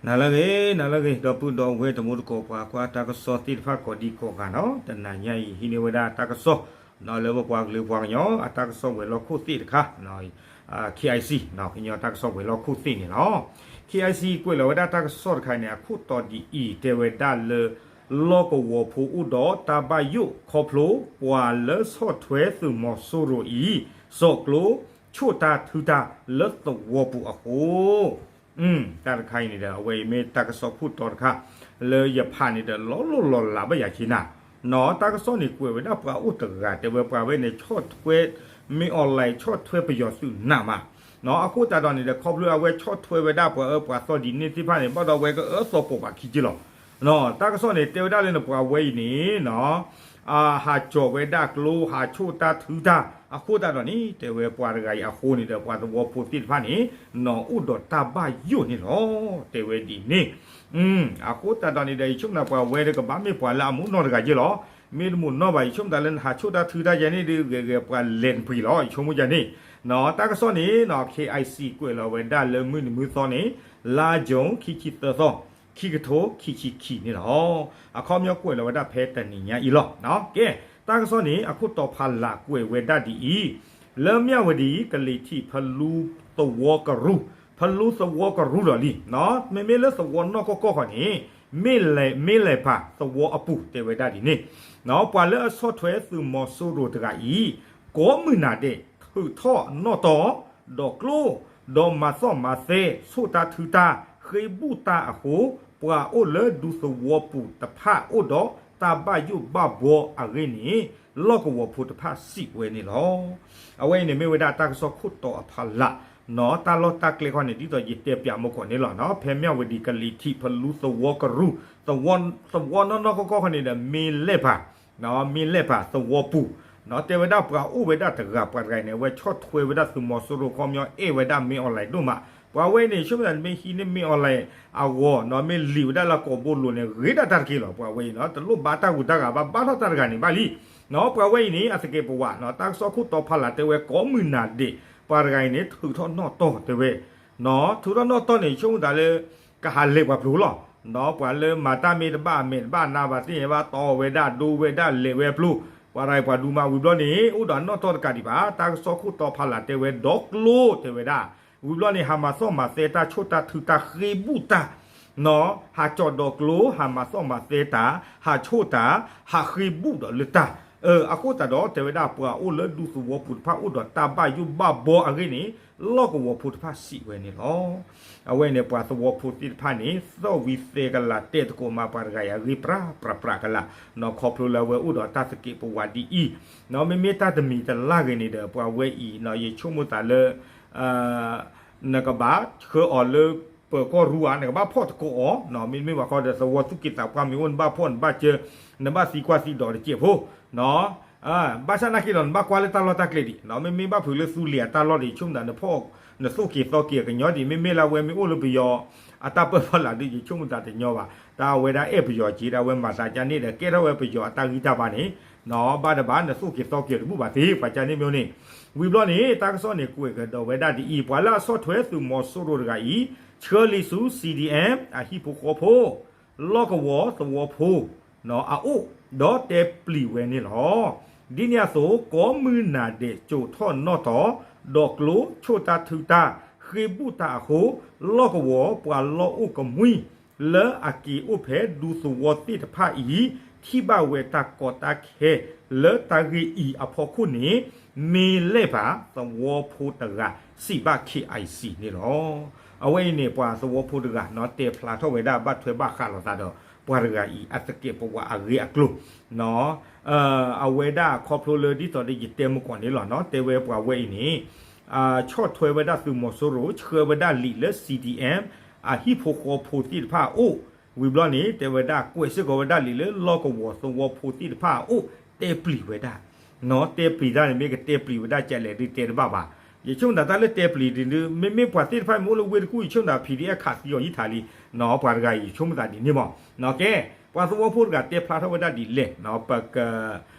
နၤလၢအဂ့ၤ နၤလၢအဂ့ၤ ဒီပုၢ်ဒီဝဲၢ်တံၤသကိး ပှၤကွၢ်တၢ်ကစီၣ်သ့ၣ်တဖၣ်ကိးဒံကိးဂၤနီၤ, တနၤညါအံၤ ဟံးန့ၢ်ဝဲဒၣ်တၢ်ကစီၣ် လၢပပှၤကလုာ်ပှၤကညီ အတၢ်ကစီၣ်ဝဲၤလီၢ်ခိၣ်သ့ၣ်တခါ KIC ကညီတၢ်ကစီၣ်ဝဲၤလီၢ်ခိၣ်သ့ၣ်န့ၣ်လီၤ. KIC ကွဲးလီၤဝဲဒၣ်တၢ်ကစီၣ်တခါန့ၣ် အခိၣ်တီဒ်အံၤ တဲဝဲဒၣ်လၢ လီၢ်ကဝီၤဖိအိၣ်ဒီးတၢ်ဘၣ်ယိၣ်ခီဖျိ ပှၤလၢဆီၣ်ထွဲသုးမီၤစိရိၤအံၤ စီၣ်ကျိ ဆိၣ်တၢ်ထုတၢ်လၢသဝီပူၤအဃိ တၢ်တခါအံၤန့ၣ်ဒီး အဝဲအံၤမ့ၢ်တၢ်ကစီၣ်ခိၣ်တီတခါ လၢယဖးန့ၣ်ဒီး လီၤလိၢ်လီၤလးဘၣ်ယၤက့ၤနၤ, နီၤ တၢ်ကစီၣ်န့ၣ်ကွဲးဝဲဒၣ်ပှၤအိၣ်တဂၤ တဲဝဲပှၤဝဲန့ၣ် ဆီၣ်ထွဲ မ့ၢ် online ဆီၣ်ထွဲပယီၤသုးနးမး, နီၤ အဃိသတးဒီးန့ၣ်ဒီး ခီဖျိအဝဲဆီၣ်ထွဲဝဲဒၣ်ပှၤအၢပှၤသီဒ်န့ၣ်သ့ၣ်တဖၣ်န့ၣ် ဘၣ်ဒီးအဝဲကအၢသီပိာ်ပှၤခံက့လီၤ. နီၤ တၢ်ကစီၣ်န့ၣ် တဲဝဲဒၣ်လၢန့ၣ် ပှၤဝဲအံၤန့ၣ် နီၤ ဟးကၠီၤဝဲဒၣ်ကျိ ဟးဆိၣ်တၢ်ထုတၢ် အဃိသတးဒီးန့ၣ် တဲဝဲပှၤတဂၤအံၤအဃိန့ၣ်ဒီး ပှၤသဝီဖိသ့ၣ်တဖၣ်န့ၣ် နီၤ အိၣ်ဒီးတၢ်ဘၣ်ယိၣ်န့ၣ်လီၤ. တဲဝဲဒ်န့ၣ် အဃိသတးဒီးန့ၣ်ဒီး ယဆိကမိၣ်သးပှၤဝဲဒီးကဘၣ်မ့ၢ်ပှၤလၢအမိၢ်နီၢ်တဂၤက့လီၤ. မ့ၢ်တမိၢ်နီၢ်ဘၣ် ယဆိကမိၣ်သးလၢနဟးဆိၣ်တၢ်ထုတၢ်ယဲန့ၣ်ဒီး ဂဲၤဂဲၤပှၤလဲၤနပှ့ၤလီၤ ယဆိကမိၣ်ယဲန့ၣ်, နီၤ တၢ်ကစီၣ်န့ၣ် နီၤ KIC ကွဲးလီၤဝဲဒၣ်လၢမုၢ်နံၤမုၢ်သီန့ၣ် လါ June ခံဆံသၢသီ ခံကထိခံဆံခံန့ၣ်လီၤ. အခီပညီကွဲးလီၤဝဲဒၣ်ဖဲတနံၤညါအံၤလီၤ. ကဲ တၢ်ကစီၣ်န့ၣ် အခိၣ်တီဖးလးကွဲးဝဲဒၣ်ဒ်အံၤ, လၢမၠၣ်ဝတံၤ ကလံၤထံး ဖလူသဝီကရူၢ်, ဖလူသဝီကရူၢ်ဒီးလံ, မ့မ့ၢ်လၢသဝီနီၢ်ကီၢ်ကီၢ်ဃီန့ၣ် မ့ၢ်လဲၤ မ့ၢ်လဲၤပာ်သဝီအပူၤ တဲဝဲဒၣ်ဒ်န့ၣ်, ပှၤလၢအဆီၣ်ထွဲသုးမီၤစိရိၤတဂၤအံၤ ကိးမုၢ်နၤဒဲး ထုးထီၣ်နီၣ်တီၢ် ဒီးကျိ ဒီးမၤသီၣ်မၤသဲ ဆိၣ်တၢ်ထုတၢ် ဃ့ဘူၣ်တၢ်အဃိ ပှၤအိၣ်လၢဒူသဝီပူၤတဖၣ်အိၣ်ဒီးတၢ်ဘၣ်ယိၣ်ဘၣ်ဘှီအဂ့ၢ်န့ၣ် လီၢ်ကဝီၤဖိတဖၣ်စံးဝဲန့ၣ်လီၤ. အဝဲအံၤန့ၣ်မ့ၢ်ဝဲဒၣ်တၢ်ကစီၣ်ခိၣ်တီအဖီလာ်, နီၤ တၢ်လီၢ်တၢ်ကျဲခီန့ၣ် ဒ်သိးယတဲပၠးမ့ၢ်ကီးန့ၣ်လီၤ. ဖဲမၠၣ်ဝတံၤ ကလံၤထံး ဖလူသဝီကရူၢ်, သဝီနီၢ်နီၢ်ကီၢ်ကီၢ်ဃီန့ၣ်ဒီး မ့ၢ်လဲၤပာ် မ့ၢ်လဲၤပာ်သဝီပူၤ, နီၤ တဲဝဲဒၣ်ပှၤအိၣ်ဝဲဒၣ်တဂၤ ပှၤတဂၤအံၤန့ၣ် အဝဲဆီၣ်ထွဲဝဲဒၣ်သုးမီၤစိရိၤ ခီပညီအဲၣ်ဝဲဒၣ်မ့ၢ် online ဒိၣ်မး, ပှၤဝဲအံၤန့ၣ် ဆိကမိၣ်သးမ့ၢ်ဟံးန့ၢ်မ့ၢ် online အဂီၢ် နီၤ မ့ၢ်လံာ်ဝဲဒၣ်လၢကိာ်ဘိလိၤန့ၣ် ဂ့ၤဒၣ်တၢ်တက့ၢ်လီၤ. ပှၤဝဲအံၤနီၤ တလိၣ်ဘါတၢ်ဂုၤတၢ်ဂၤဘၣ် ဘါထီၣ်တၢ်တဂၤန့ၣ်ဘၣ်လံ, နီၤ ပှၤဝဲအံၤန့ၣ် အသကဲးပဝး နီၤ တၢ်ကစီၣ်ခိၣ်တီဖီလာ်တဲဝဲကိးမုၢ်နၤဒဲး ပှၤတဂၤအံၤန့ၣ် ထုးထီၣ်နီၣ်တီၢ်တဲဝဲ, နီၤ ထုးထီၣ်နီၣ်တီၢ်န့ၣ် ဆိကမိၣ်သးလၢ ကဟးလဲၤပှၤပျိၤလီၤ, နီၤ ပှၤလၢမၤတၢ်မ့ၢ်တဘၣ်အမဲာ်တဘၣ်နါဘၣ်သ့ၣ်ညါဘၣ် တီဝဲဒၣ်ဒိဝဲဒၣ်လဲၤဝဲပျိၤ, ပှၤတဂၤအံၤပှၤဒူမးဝံၤဘျီန့ၣ် အိၣ်ဒီးနီၣ်တီၢ်တကးဒံးဘၣ် တၢ်ကစီၣ်ခိၣ်တီဖီလာ်တဲဝဲဒီကျိတဲဝဲဒၣ်, ဝံၤဘျီန့ၣ် ဟးမၤသီၣ်မၤသဲတၢ် ဆိၣ်တၢ်ထုတၢ် ဃ့ဘူၣ်တၢ် နီၤ ဟးကၠီၤဒီးကျိ ဟးမၤသီၣ်မၤသဲတၢ် ဟးဆိၣ်တၢ် ဟးဃ့ဘူၣ်ဒီးလၢတၢ်, အဃိသတးဒီး တဲဝဲဒၣ်ပှၤအိၣ်လၢဒူသဝီပူၤတဖၣ်အိၣ်ဒီးတၢ်ဘၣ်ယိၣ်ဘၣ်ဘှီအဂ့ၢ်န့ၣ် လီၢ်ကဝီၤဖိတဖၣ်စံးဝဲန့ၣ်လီၤ. အဝဲန့ၣ် ပှၤသဝီဖိသ့ၣ်တဖၣ်န့ၣ် သီၣ်ဝံၤသဲကလးတဲသကိးမး ပှၤတဂၤအံၤအဂ့ၢ်ပြၢပြၢပြၢကလး, နီၤ ခီဖျိလၢအဝဲအိၣ်ဒီးတၢ်သကဲးပဝးဒ်အံၤ, နီၤ မ့မ့ၢ်တၢ်တမံၤတလၢ်ဂ့ၤန့ၣ်ဒီး ပှၤဝဲအံၤ နီၤ ယဆိကမိၣ်သးလၢ နကဘၣ်ဆှၢအီၤလၢပၢၤကီၢ်ရူၢ်ဧါ နကဘၣ်ဖီၣ်သကိးအီၤ, မ့တမ့ၢ်ဘၣ်ဃီဒီး သဝီသူၣ်က့သးပှၢ်မ့ၢ်အိၣ် နဘၣ်ဖီၣ်နဘၣ်စၢၤ နဘၣ်သံကွၢ်သံဒိးတစဲးဖိ, ဘၣ်ဆၣ်နာ်က့ဒီး နဘၣ်ကွၢ်လၢတၢ်လီၢ်တၢ်ကျဲဒံး, မ့မ့ၢ်ဘၣ်ဖုးလၢသူလ့ၤအတၢ်လီၢ်ဒီး ယဆိကမိၣ်သး နဖီၣ် နသိၣ်က့ၤသီက့ၤအကညီဒံး မ့မ့ၢ်လၢအဝဲမ့ၢ်အိၣ်လၢပယီၤ အတၢ်ပၢၢ်ဖီလာ်ဒီး ယဆိကမိၣ်သးတညီဘၣ်, တၢ်အဝဲဒၣ်အဲၣ်ပယီၤက့ၤ တၢ်အဝဲမၤသးကန့ၣ်ဒီး ကဲထီၣ်ဝဲပယီၤအတၢ်ဂံၢ်တၢ်ဘါန့ၣ်, ဘၣ်တဘၣ် နသိၣ်က့ၤသီက့ၤတဘူၣ်ဘၣ်သ့ ပှၤကန့ၣ်မ့ၢ်န့ၣ်, ဝံၤဘျီန့ၣ် တၢ်ကစီၣ်န့ၣ်ကွဲးကဒီးဝဲဒၣ်ဒ်အံၤ, ပှၤလၢအဆီၣ်ထွဲသုးမီၤစိရိၤတဂၤအံၤ ဆှၢလံာ်ဆူ CDM အဟံၣ်ဖိဃီဖိ လီၢ်ကဝီၤသဝီဖိ အအိၣ် ဒီးတဲပျံၤဝဲန့ၣ်လီၤ. ဒ်န့ၣ်အသိး ကိးမုၢ်နၤဒဲး စိာ်ထီၣ်နီၣ်တီၢ် ဒီးကျိ ဆိၣ်တၢ်ထုတၢ် ဃ့ဘူၣ်တၢ်အဃိ လီၢ်ကဝီၤပှၤလီၢ်အိၣ်ကမှံ လၢအက့ၤအိၣ်ဖဲဒူသဝီသ့ၣ်တဖၣ်အံၤ ထံၣ်ဘၣ်ဝဲတၢ်ကီတၢ်ခဲ လၢတၢ်ဂ့ၢ်အံၤအဖီခိၣ်န့ၣ် မ့ၢ်လဲၣ်ပာ်သဝီဖိတဂၤ စံးဘၣ် KIC န့ၣ်လီၤ. အဝဲအံၤန့ၣ် ပှၤသဝီဖိတဂၤ နီၤ တဲဖျါထီၣ်ဝဲဒၣ် ဘၣ်ထွဲဘၣ်ဃးလိာ်သးဒီး ပှၤတဂၤအံၤ အသကဲးပဝးအဂ့ၢ်အကျိၤ အဝဲဒၣ်ခီဖျိလၢဒ်သိးဒီးယတဲမုၢ်ကီၢ်န့ၣ်လီၤ, တဲဝဲပှၤဝဲအံၤန့ၣ် ဆီၣ်ထွဲဝဲဒၣ်သုးမီၤစိရိၤ ဆှၢဝဲဒၣ်လံာ်လၢ CDM အဟံၣ်ဖိဃီဖိသ့ၣ်တဖၣ်အအိၣ်, ဝံၤဘျီန့ၣ် တဲဝဲဒၣ်ကွဲးစ့ၢ်ကီးဝဲဒၣ်လံာ်လၢလီၢ်ကဝီၤသဝီဖိသ့ၣ်တဖၣ်အအိၣ် တဲပျံၤဝဲဒၣ်, နီၤ တဲပျံၤတၢ်န့ၣ် မ့ၢ်ကတဲပျံၤဝဲဒၣ်ကလဲာ်ဒုးတဲတဘၣ်ဘၣ်, ယဆိကမိၣ်သးတၢ်လၢတဲပျံၤဒ်န့ၣ် မ့မ့ၢ်ပှၤသ့ၣ်တဖၣ်မ့ၢ်အိၣ်လၢဝ့ၢ်တကူၣ် ယဆိကမိၣ်သး PDF ခးသံအီၤယံာ်ထးလံ, နီၤ ပှၤတဂၤအံၤ ယဆိကမိၣ်သးဒ်န့ၣ်မး, နီၤ ကဲ ပှၤသဝီဖိတဂၤတဲဖျါထီၣ်ဝဲဒၣ်ဒ်လဲၣ်, ပက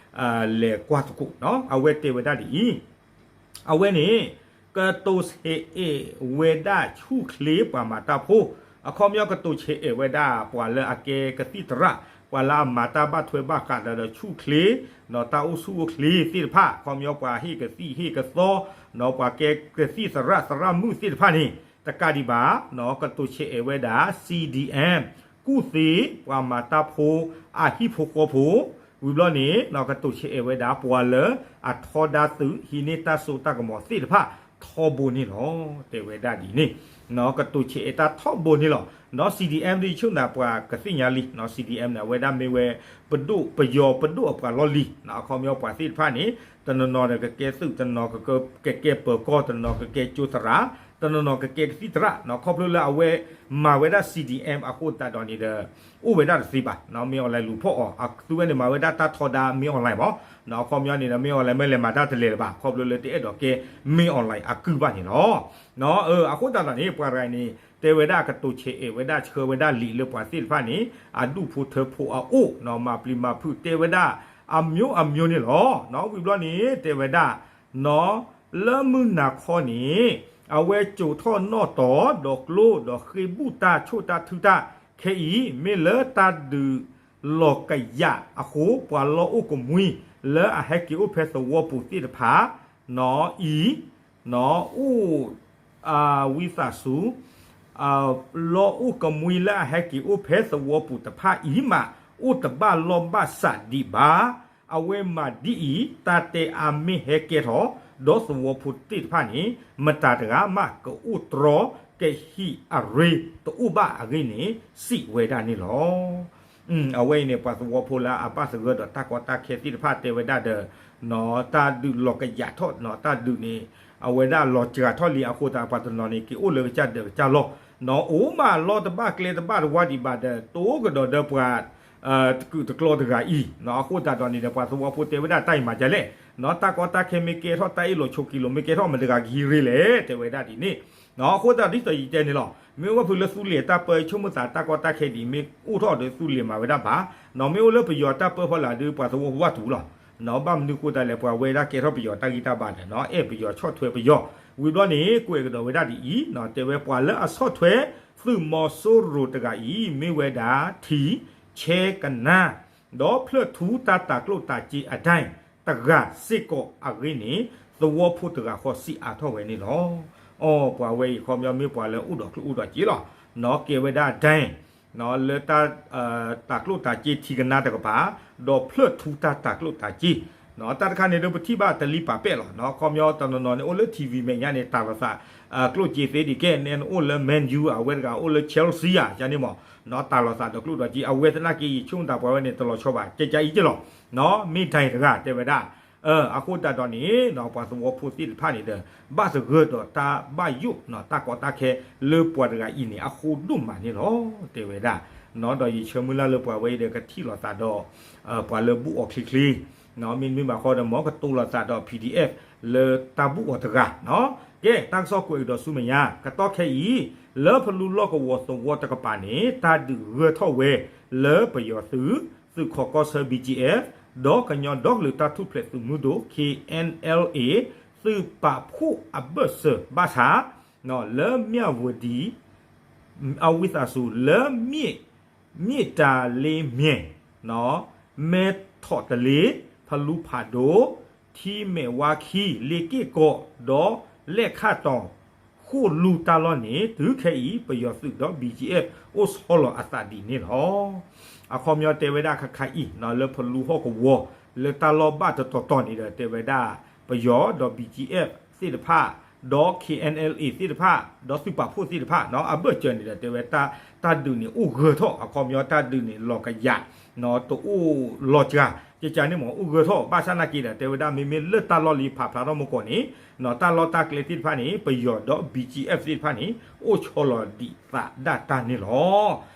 လဲၤကွၢ်သကိး, အဝဲတဲဝဲဒၣ်ဒ်အံၤ, အဝဲန့ၣ် ကတိၤဆဲးအဲၣ်ဝဲဒၣ်ဆူၣ်ချ့ပှၤမၤတၢ်ဖိ, အခီပညီကတိၤဆဲးအဲးဝဲဒၣ် ပှၤလၢအကဲကသံၣ်သရၣ်, ပှၤလၢအမၤတၢ်ဘၣ်ထွဲဘၣ်ဃးဒီးဆူၣ်ချ့, ဒီးတၢ်အိၣ်ဆူၣ်အိၣ်ချ့သ့ၣ်တဖၣ်, အခီပညီပှၤဟ့ၣ်ကသံၣ်ဟ့ၣ်ကသီ, ပှၤကဲကသံၣ်သရၣ်သရၣ်မုၣ်သ့ၣ်တဖၣ်န့ၣ် တကးဒံးဘၣ်, ကတိၤဆဲးအဲးဝဲဒၣ် C D M ကူၣ်သ့ ပှၤမၤတၢ်ဖိ အဟံၣ်ဖိဃီဖိ, ဝံၤဘျီန့ၣ် ကတိၤဆဲးအဲးဝဲဒၣ် ပှၤလၢအထီဒါသုး ဟံးန့ၢ်တၢ်စိတၢ်ကမီၤသ့ၣ်တဖၣ်ထီဘိန့ၣ်လီၤ. တဲဝဲဒၣ်ဒ်န့ၣ် ကတိၤဆဲးအဲးတၢ်ထီဘိန့ၣ်လီၤ. နီၢ် C D M ဒ်ဆၣ်နၤပှၤကသ့ၣ်ညါလံ, နီၢ် C D M န့ၣ် အဝဲဒၣ်မ့ၢ်ဝဲ ပဒိၣ်ပယီၤပဒိၣ်အပှၤလီၢ်လံၤ, အခီပညီပှၤသ့ၣ်တဖၣ်န့ၣ် တနီၤနီၤဒီးကကဲသုး, တနီၤကကဲပၢၤကီၢ်, တနီၤကကဲကၠိသရၣ်, တနီၤနီၤကကဲကသံၣ်သရၣ်, ခီဖျိလၢအဝဲမၤဝဲဒၣ် C D M အဃိသတးဒီးန့ၣ်ဒီး အိၣ်ဝဲဒၣ်တသ့ဘၣ်, မ့ၢ် online လူၤဖီၣ်အီၤ, အသုဝဲန့ၣ်မၤဝဲဒၣ်တၢ်ထီဒါ မ့ၢ် online မး, အခီပညီန့ၣ်ဒီး မ့ၢ် online မ့ၢ်လဲၤမၤတၢ်တလဲၤလၢၤဘၣ်, ခီဖျိလၢတအဲၣ်ဒိးကဲ မ့ၢ် online အကုၢ်ဘၣ်န့ၣ်လီၤ. အဃိသတးဒီးန့ၣ် ပှၤတဂၤန့ၣ် တဲဝဲဒၣ်ကတိၤဆဲးအဲးဝဲဒၣ်ဆှၢဝဲဒၣ်လံာ်လၢပှၤသ့ၣ်တဖၣ်န့ၣ် အဒူၣ်ဖိထၢဖိအအိၣ်, မၤပျံၤမၤဖုးတဲဝဲဒၣ် အမျိုးအမျိုးန့ၣ်လီၤ. ဝံၤဘျီန့ၣ် တဲဝဲဒၣ် လၢမုၢ်နၤခီန့ၣ် အဝဲစိာ်ထီၣ်နီၣ်တီၤ ဒီးကျိ ဒီးဃ့ဘူၣ်တၢ်ဆိၣ်တၢ်ထုတၢ်ခဲအံၤ မ့ၢ်လၢတၢ်ဒုးလီၤကယးအဃိ ပှၤလီၢ်အိၣ်ကမှံလၢအဟဲက့ၤအိၣ်ဖဲသဝီပူၤသ့ၣ်တဖၣ် နီၢ်အံၤ နီၢ်အိၣ် ဝံသးစူၤ လီၢ်အိၣ်ကမှံလၢအဟဲက့ၤအိၣ်ဖဲသဝီပူၤတဖၣ်အံၤမး အိၣ်တဘၣ်လီၢ်ဘၣ်စးဒံးဘၣ်. အဝဲမၤဒ်အံၤ တၢ်တဲအါမ့ၢ်ဟဲကဲထီၣ် ဒီးသဝီဖိသ့ၣ်တဖၣ်န့ၣ် မတၤတဂၤမးကအိၣ်တြီ ကဟံးအရ့တအိၣ်ဘၣ်အဂ့ၢ်န့ၣ် စံးဝဲဒၣ်န့ၣ်လီၤ. အဝဲအံၤန့ၣ် ပှၤသဝီဖိလၢအဘၣ်သဂၢၢ်ဒီးတၢ်ကီတၢ်ခဲသ့ၣ်တဖၣ်တဲဝဲဒၣ်ဒီး နီၢ် တၢ်ဒုးလီၤကယးထီၣ် နီၢ် တၢ်ဒုးန့ၣ် အဝဲဒၣ်လီၤစှၤထီၣ်လံအဃိသတး ပှၤတနီၤန့ၣ် က့ၤအိၣ်လၢကစၢ်ဒၢးကစၢ်လီၢ် နီၢ် အိၣ်မးလီၢ်တဘၣ်ကျဲတဘၣ်တဝါဒံးဘၣ်ဒီး တိကဒီးဒီးပှၤ တကုာ်တကျီတဂၤအံၤ နီၢ် အဃိသတးဒီးန့ၣ်ဒီး ပှၤသဝီဖိတဲဝဲဒၣ်တၢ်အံၤမၤဒ်လဲၣ် နီၢ် တၢ်ကီတၢ်ခဲမ့ၢ်ကဲထီၣ် တၢ်အ့ၣ်လိာ်ဆိးက့လိာ်မ့ၢ်ကဲထီၣ် မတၤတဂၤကဟံးရ့လဲၣ် တဲဝဲဒၣ်ဒ်န့ၣ် နီၢ် အဃိသတးဒ်သိးယတဲန့ၣ်လီၤ မ့ၢ်အိၣ်ဝဲဖုးလၢသူလ့ၤတၢ်ပၢ ဆိကမိၣ်သးတၢ်ကီတၢ်ခဲဒ်အံၤ မ့ၢ်အိၣ်ထီၣ်ဒီးသူလ့ၤမၤဝဲဒၣ်ဘၣ် နီၢ် မ့ၢ်အိၣ်လၢပယီၤတၢ်ပၢဖီလာ်ဒီး ပှၤသဝီဖိဘၣ်တူၢ်လီၤ နီၢ် ဘၣ်မနုၤအဃိသတးလဲၣ် ပှၤဝဲဒၣ်ကဲထီၣ်ပယီၤတၢ်ဂံၢ်တၢ်ဘါဒီး နီၢ် အဲၣ်ပယီၤဆီၣ်ထွဲပယီၤ ဝံၤဘျီန့ၣ် ကွဲးကဒီးဝဲဒၣ်ဒ်အံၤ နီၢ် တဲဝဲပှၤလၢအဆီၣ်ထွဲ သုးမီၤစိရိၤတဂၤအံၤ မ့ၢ်ဝဲဒၣ် ထံၣ် ဆဲကနါ ဒီးဖျၢၣ်ထူတၢ်တၤကျိၣ်တၤစ့အဒဲၣ် တဂၤစ့ၢ်ကီးအဂ့ၢ်န့ၣ် သဝီဖိတဂၤဃီစံးအါထီၣ်ဝဲန့ၣ်လီၤ. အီ ပှၤဝဲအံၤခီပညီမ့ၢ်ပှၤလၢအိၣ်ဒီးကျိၣ်အိၣ်ဒီးစ့လီၤ နီၢ် ကဲဝဲဒၣ်ဒဲၣ် နီၢ် လၢတၢ် တၤကျိၣ်တၤစ့ထံကနါတကပၤ ဒီးဖျၢၣ်ထူတၢ်တၤကျိၣ်တၤစ့ နီၢ် တၢ်တခါန့ၣ်ဒီးပထံၣ်ဘၣ်တလံပာ်ပဲာ်လီၤ နီၢ် ခီပညီတနီၤနီၤန့ၣ်အိၣ်လၢ ထံၣ်ဝံၣ် မဲာ်ညါန့ၣ် တၢ်လီၤသး ကျိၣ်စ့သ့ဒ်ကဲ နဲနအိၣ်လၢ Man U အဝဲတဂၤအိၣ်လၢ Chelsea ဧါ ကန့ၣ်မး နီၢ် တၢ်လီၤသးဒီးကျိၣ်ဒီးစ့ အဝဲသနာ်က့ ယဆိကမိၣ်သးပှၤဝဲန့ၣ် တလီၤဆီဘၣ် ကဲကဲအံၤက့လီၤ နီၢ် မ့ၢ်ဒဲၣ်တဂၤတဲဝဲဒၣ် အဃိသတးဒီးန့ၣ် နီၢ် ပှၤသဝီဖိသ့ၣ်တဖၣ်န့ၣ်ဒီး ဘၣ်သဂၢၢ်ဒီးတၢ်ဘၣ်ယိၣ် နီၢ် တၢ်ကီတၢ်ခဲလၢပှၤတဂၤအံၤန့ၣ် အဃိဒိၣ်မးန့ၣ်လီၤ တဲဝဲဒၣ် နီၢ် ဒီးယဆၢမုၢ်လၢ်လၢပှၤဝဲအံၤဒီးကထံၣ်လိာ်သးဒီး ပှၤလၢဘူၣ်အီၤချ့ချ့ နီၢ် မ့တမ့ၢ်ဘၣ်ဃီဒီး မ်ကတိၤလိာ်သးဒီး P D F လၢတၢ်ဘူၣ်အီၤတဂၤ နီၢ် ကဲ တၢ်ကစီၣ်ကွဲးကဒီးဆူမဲာ်ညါ ကတီၢ်ခဲအံၤ လၢဖလူလီၢ်ကဝီၤသဝီတကပၤန့ၣ် တၢ်ဒုးဂၢၢ်ထီၣ်ဝဲ လၢပယီၤသုး သုးခီၣ်ကီၢ်ဆၢ B G F ဒီးကညီဒီကလုာ်တၢ်ထူၣ်ဖျဲးသုးမုၢ်ဒိၣ် K N L A သုးပာ်ဖှိၣ်အဘၢၣ်စၢၤဘၣ်ဆၣ် နီၢ် လၢမၠၣ်ဝတံၤ အဝံသးစူၤ လၢ မ့ၢ်တၤလ့မၠဲၣ် နီၢ် မဲထီၣ်တလ့ ဖလူဖးဒိၣ် ထံမဲာ်ဝါခံ လ့က့ၢ်ကီး ဒီးလဲၣ်ခၣ်တီၤ ဃိၣ်လူတၢ်လီၢ်န့ၣ် တုၤခဲအံၤ ပယီၤသုးဒီး B G F အိၣ်ဆီလီၤအသးဒ်န့ၣ်လီၤ. အခီပညီတဲဝဲဒၣ်ခါခါအံၤ နီၢ် လၢဖလူဟီၣ်ကဝီၤ လၢတၢ်လီၢ်ဘၣ်တတီၤတီၤန့ၣ်ဒီး တဲဝဲဒၣ် ပယီၤဒီး B G F သ့ၣ်တဖၣ် ဒီး K N L A သ့ၣ်တဖၣ် ဒီးသုးပာ်ဖှိၣ်သ့ၣ်တဖၣ် နီၢ် အဘၢၣ်စၢၤန့ၣ်ဒီး တဲဝဲ တၢ်ဒုးန့ၣ်အိၣ်ဂၢၢ်ထီၣ် အခီပညီတၢ်ဒုးန့ၣ်လီၤကယး နီၢ် တအိၣ်လီၤစှၤ ကကန့ၣ်မး အိၣ်ဂၢၢ်ထီၣ် ဘၣ်ဆၣ်နာ်က့ဒီး တဲဝဲဒၣ်မ့မ့ၢ်လၢတၢ်လီၢ်လံဖးဖျါထီၣ်မူကီၢ်န့ၣ် နီၢ် တၢ်လီၢ်တၢ်ကျဲသ့ၣ်တဖၣ်န့ၣ် ပယီၤဒီး B G F သ့ၣ်တဖၣ်န့ၣ် အိၣ်ဆီလီၤဒံးသးဒၣ်တၢ်န့ၣ်လီ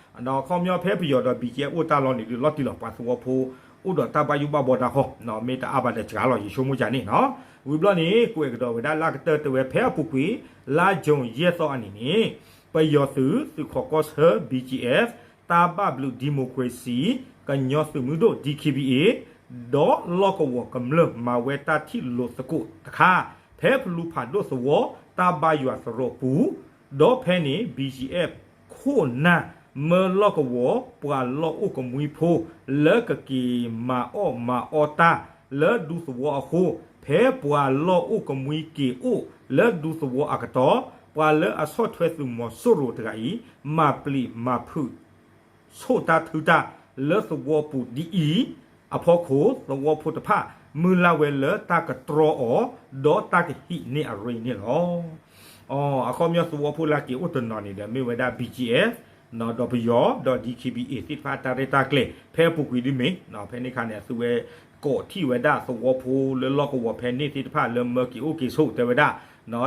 ၤ. ဒီးအခီပညီဖဲပယီၤဒီး B G F အိၣ်တၢ်လီၢ်န့ၣ် ဒုးလီၤတံၢ်လီၤ ပှၤသဝီဖိ အိၣ်ဒီးတၢ်ဘၣ်ယိၣ်ဘၣ်ဘီတၢ်ဃီ နီၢ် မ့ၢ်တအါဘၣ်ဒီးစှၤလီၤ ယဆိကမိၣ်ကန့ၣ်နီၢ် ဝံၤဘျီန့ၣ် ကွဲးကဒီးဝဲဒၣ်လၢအကတၢၢ်တဲဝဲဖဲအပူၤကွံာ် လါ June ယဲၢ်သီအနံၤန့ၣ် ပယီၤသုး သုးခီၣ်ကီၢ်ဆၢ B G F တၢ်ဘၣ်ဘျုး democracy ကညီသုးမုၢ်ဒိၣ် D K B A ဒီးလီၢ်ကဝီၤကမျၢၢ်မၤဝဲတၢ်ထံၣ်လိာ်သကိးတခါ ဖဲဖလူဖးဒိၣ်သဝီ တၢ်ဘါယွၤသရိာ်ပူၤ ဒီးဖဲန့ၣ် B G F ခိ ခိၣ်နၢ်မၢလီၢ်ကဝီၤ ပှၤလီၢ်အိၣ်ကမှံဖိ လၢကက့ၤမၤအီၣ်မၤအီတၢ်လၢဒူသဝီအဃိ, ဖဲပှၤလီၢ်အိၣ်ကမှံက့ၤအိၣ်လၢဒူသဝီအကတီၢ်, ပှၤလၢအဆီၣ်ထွဲသုးမီၤစိရိၤတဂၤအံၤ မၤပျံၤမၤဖုး ဆိၣ်တၢ်ထုတၢ်လၢသဝီပူၤဒ်အံၤအဖီခိၣ်, သဝီဖိတဖၣ်မုၢ်လၢ်ဝဲလၢတၢ်ကတြီအီၤ ဒီးတၢ်ကဟံးန့ၢ်အရ့န့ၣ်လီၤ. အခီပညီသဝီဖိလၢက့ၤအိၣ်တနီၤန့ၣ်ဒီး မ့ၢ်ဝဲဒၣ် BGF ဒီးပယီၤ ဒီး DKBA သ့ၣ်တဖၣ်တၢ်ရဲၣ်တၢ်ကျဲၤ ဖဲအပူၤကွံာ်ဒ်မ့ၢ် ဖဲန့ၣ်အခါန့ၣ် အသုဝဲကိးထီၣ်ဝဲဒၣ်သဝီဖိလၢလီၢ်ကဝီၤဖဲန့ၣ်သ့ၣ်တဖၣ် လၢမၢက့ၤအိၣ်က့ၤဆိး တဲဝဲဒၣ်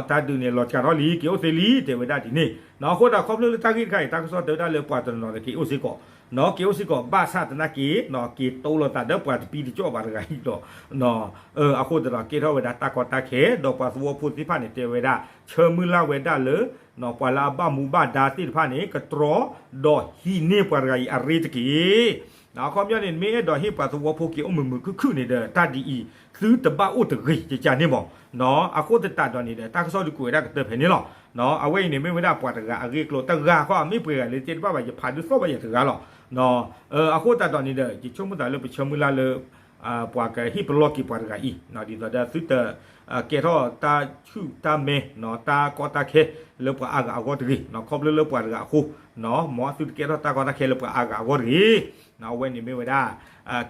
တၢ်ဒုးန့ၣ်လီၤစှၤထီၣ်လံ က့ၤအိၣ်သ့လံ တဲဝဲဒၣ်ဒ်န့ၣ်. အဃိသတးခီဖျိလၢတၢ်ဂ့ၢ်တခါအံၤ တၢ်ကစီၣ်တဲဝဲဒၣ်လၢပှၤတနီၤနီၤက့ၤအိၣ်စ့ၢ်ကီး, က့ၤအိၣ်စ့ၢ်ကီး ဘၣ်ဆၣ်သနာ်က့ က့ၤတိလိာ်သးဒီးပှၤတပံတကၠီၣ်ဘၣ်တဂၤအံၤဒီး အဃိသတးဒီးကဲထီၣ်ဝဲဒၣ်တၢ်ကီတၢ်ခဲ ဒီးပှၤသဝီဖိသ့ၣ်တဖၣ်န့ၣ် တဲဝဲဒၣ် ဆၢမုၢ်လၢ်ဝဲဒၣ်လၢ ပှၤလၢအဘၣ်မူဘၣ်ဒါသ့ၣ်တဖၣ်န့ၣ် ကတြီ ဒီးဟံးန့ၢ်ပှၤတဂၤအံၤအရ့တက့ၢ်. အခီပညီန့ၣ် မ့ၢ်အဲၣ်ဒိးဟ့ၣ်ပှၤသဝီဖိက့ၤအိၣ်မုာ်မုာ်ခုၣ်ခုၣ်န့ၣ်ဒီး တၢ်ဒ်အံၤ သုတဘၣ်အိၣ်တဂ့ၤ ကကန့ၣ်မး. အဃိသတးဒီးန့ၣ်ဒီး တၢ်ကစီၣ်ဒုးကွဲးဝဲဒၣ်ကတၢၢ်ဖဲန့ၣ်လီၤ. အဝဲအံၤန့ၣ် မ့ၢ်ဝဲဒၣ်ပှၤတဂၤအဂ့ၢ်အကျိၤ တဂၤဃီ မ့ၢ်ပှဲၤဂၤလၢတဲတဘၣ်ဘၣ် ယဖးဒုးသီၣ်ဘၣ်ယၤတဂၤလီၤ. အဃိသတးဒီးန့ၣ်ဒီး ယဆိကမိၣ်သးလၢပဆၢမုၢ်လၢ်လၢ ပှၤကဟ့ၣ်ပလီၢ်က့ၤပှၤတဂၤအံၤ ဒ်သိးဒီးသုတ ကဲထီၣ်တၢ်ဆူၣ်တၢ်မဲ တၢ်ကီတၢ်ခဲလၢပှၤအါဂၤအဂီၢ်တဂ့ၤ, ခီဖျိလၢပှၤတဂၤအဃိ မ်သုတကဲထီၣ်တၢ်ကီတၢ်ခဲလၢပှၤအါဂၤအဂီၢ်တဂ့ၤ. အဝဲန့ၣ်မ့ၢ်ဝဲဒၣ်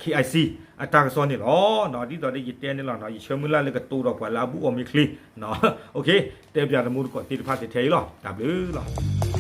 KIC အတၢ်ကစီၣ်န့ၣ်လီၤ. ဒ်သိးဒီးယတဲန့ၣ်လီၤ ယဆၢမုၢ်လၢ်လၢကတိၤဒီးပှၤလၢအဘူၣ်အီၤမ့ၢ်ချ့ တဲပၠးတမူတကိးသ့ၣ်တဖၣ်တထဲအံၤလီၤ. တၢ်ဘျုးလီၤ.